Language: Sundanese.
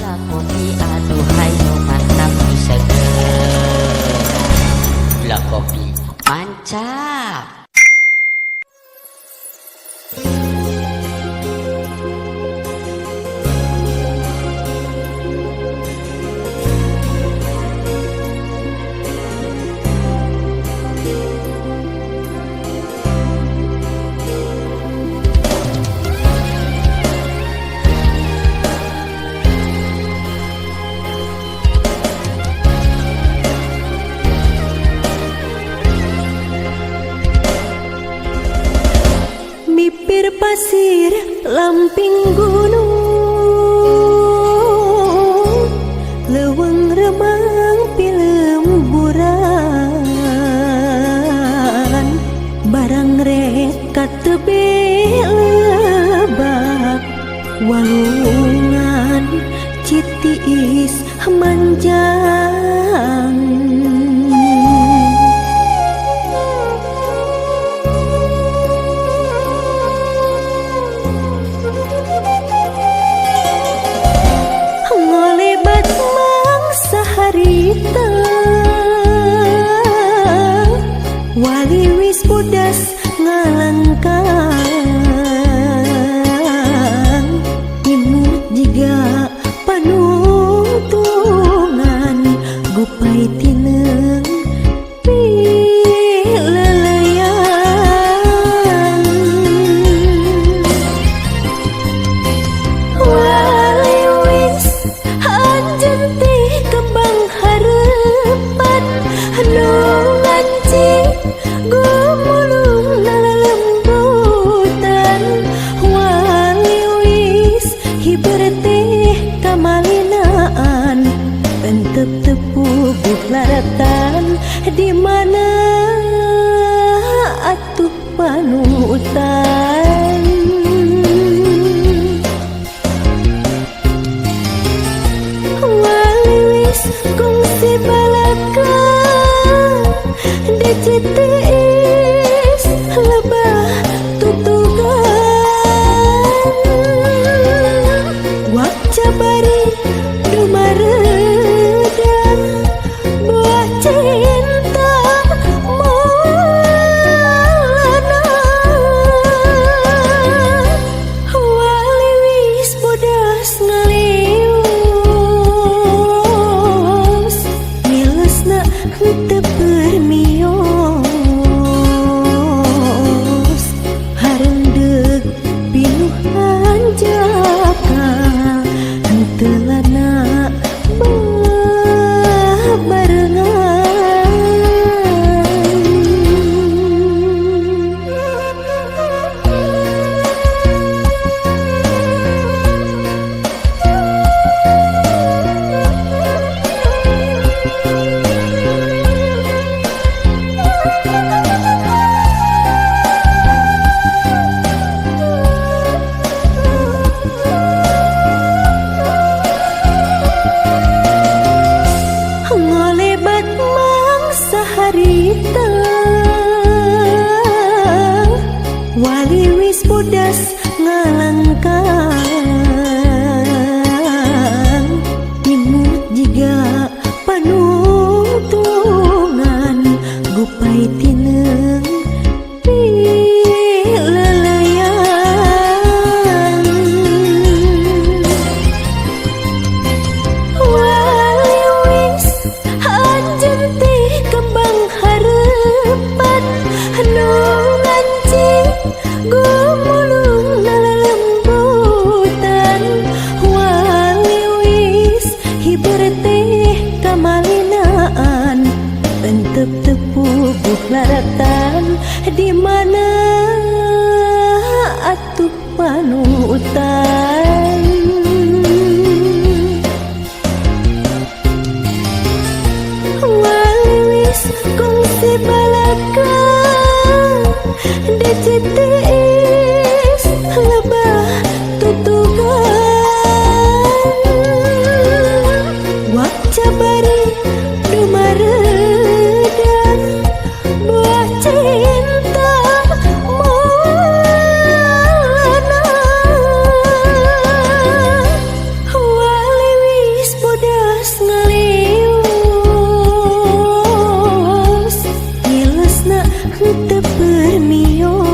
Gula kopi, aduhai, nu mantap, nu seger. Gula kopi mancap. Mipir pasir lamping gunung, leuweung remang pilemburan, barang rek katebe lebak walungan Citiis manjang. Ngolebat mangsa harita, wali wis bodas ngalangkang, imut jiga panungtungan gupai tineng pileleyan. Wali wis anjeun teh kembang harepan nu nganci gumulung lalelembutan. Wali wis hiber teh kamalinaan, entep tepuguh laratan, di mana atuh panutan? Wali wis kungsi balaka di Citiis lebah tutugan, wakca bari dumaredang buah cinta maulana. Wali wis bodas ngalius, milesna henteu permios. Henteu permios.